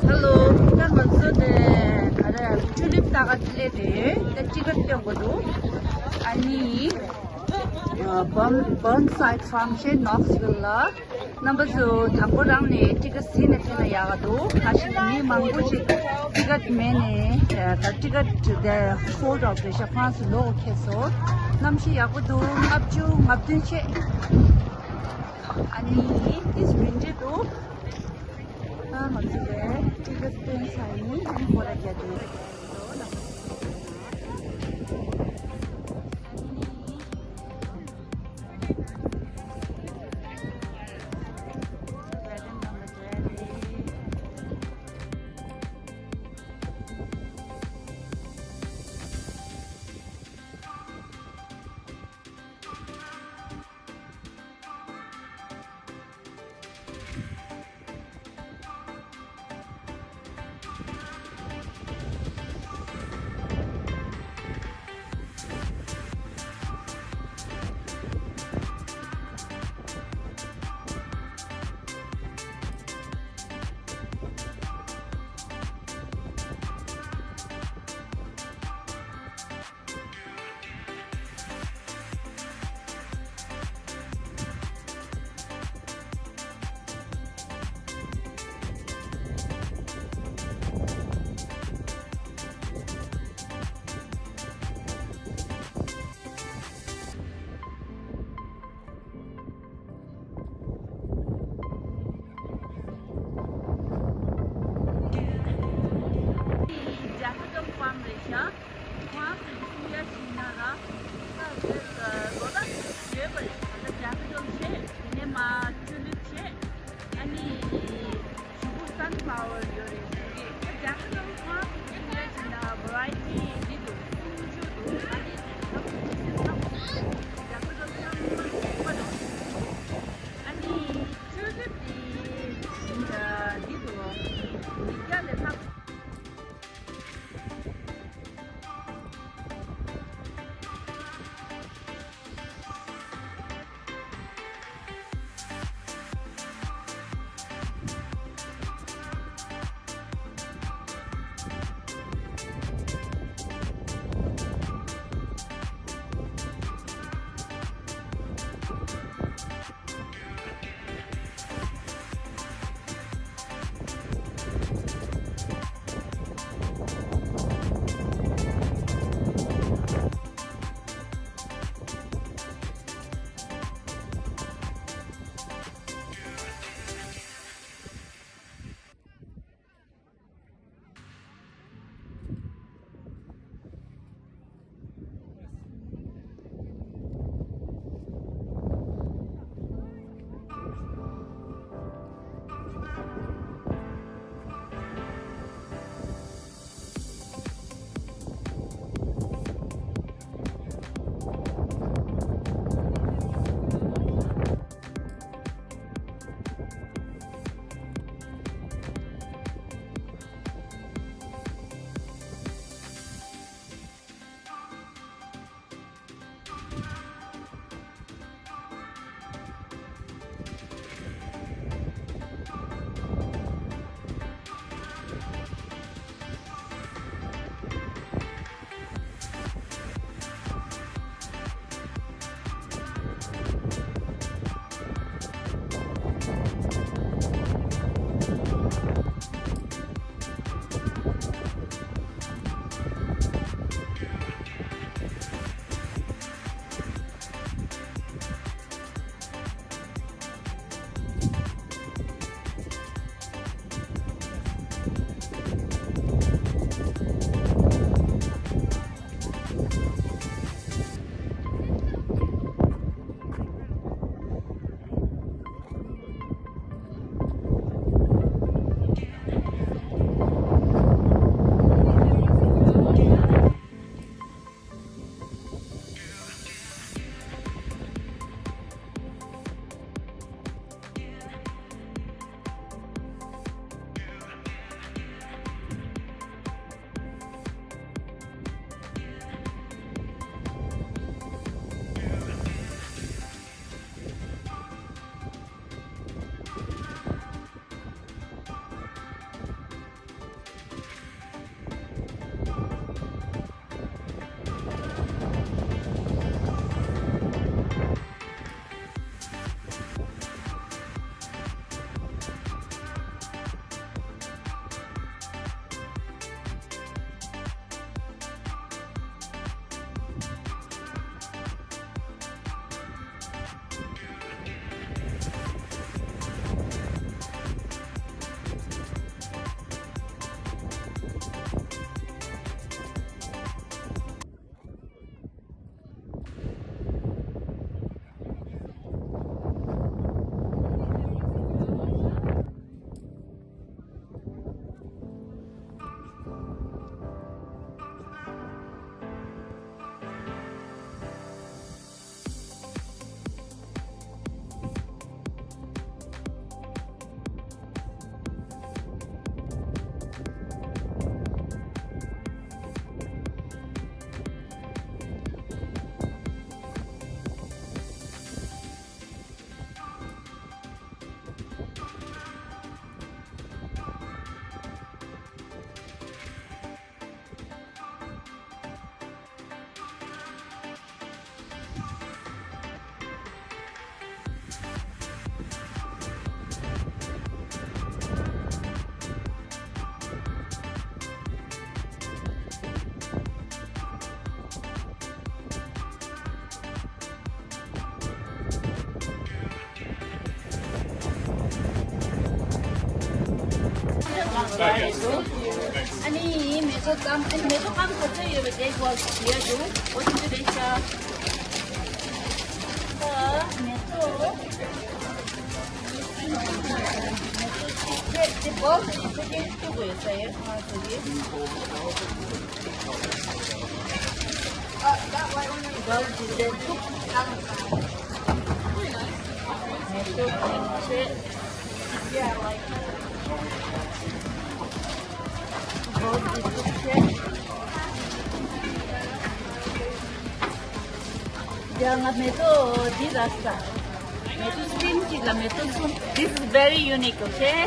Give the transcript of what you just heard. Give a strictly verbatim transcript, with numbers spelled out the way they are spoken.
Hello, ད་ང་ཚོ་དེ་ག་རེ་ཊུ་ལིབ་ལྟ་ག་སླེབས་ཏེ་ད་ཊི་ཀེཊ་སྟོན་དགོས་འདུག་ཨ་ནི་Burn Burnside Farm ཞེས་Knoxville ལ། རྣམ་པ་ཚོ་དང་པོ་རང་ནས་ཊི་ཀེཊ་ཟིན་ནས་ཕེབས་ན་ཡག་ག་འདུག་ད་ཞིག་ན་མི་མང་པོ་ཞིག་ཊི་ཀེཊ་མེད་ནས་ད་ཊི་ཀེཊ་དེ་ཧོལ་ཌི་རེད་ཤག་ཁོ་རང་ཚོ་ལོག་ཁེལ་སོང་། གནམ་གཤིས་ཡག་པོ་འདུག་ལྔ་བཅུ་ང་བདུན་བྱས། ཨ་ནི་ཏིས་ཝིན་ཌི་འདུག་ད་ང་ཚོ་ལས་ཊི་ཀེཊ་སྟོན་ཚར་ཡིན། ཨ་ནི་ཧོ་ར་རྒྱག་འདུག Jackdaw Farm རེད་ཤག་ཁོང་གི་སུ་ཡ་ཞིག་ན་ར་ད་ལོ་ལ་ཡོད་པ་རེད། ད་ལྟ་Jackdaw བྱས། དེ་ནས་མ་ཊུ་ལིབ་བྱས། ཨ་ནི་གཞུག་གུ་སན་ཕ་ལ་ཝར་ཡོད་རེད། ད་Jackdaw ཁོང་གི་སུ་ཡ་ཞིག་ན་ཝ་རའི་ཊི་འདི་འདུག་སུམ་ཅུ་འདུག་ཨ་ནི་ད་ཁོང་གི་སུ་ཡ་ཞིག་ན་Jackdaw ཚང་མ་ཡོད་པ་རེད། ཨ་ནི་ཊུ་ལིབ་འདི་འདི་འདུག་ཉིས་བརྒྱ་ལས་ལྷག་ཨ་ནི་མེ་ཏོག་ཙམ། ཨ་ནི་མེ་ཏོག་གང་ག་ཚོད་ཡོད་པའི་དེ་གོ་ཡ་འདུག་འོ་དེ་ཚོ་རེད་ཤག་མེ་ཏོག་དེ་བོགས་དེ་ཚོ་དེ་དེ་གོ་ཡ་ས་ཡ་ཁ་ཚོ་དེ། ཡ་ང་མེ་ཏོག་འདི་རག་ས། མེ་ཏོག་སི་ཊིམ་གཅིག་ལ་མེ་ཏོག་གསུམ། This is very unique, okay?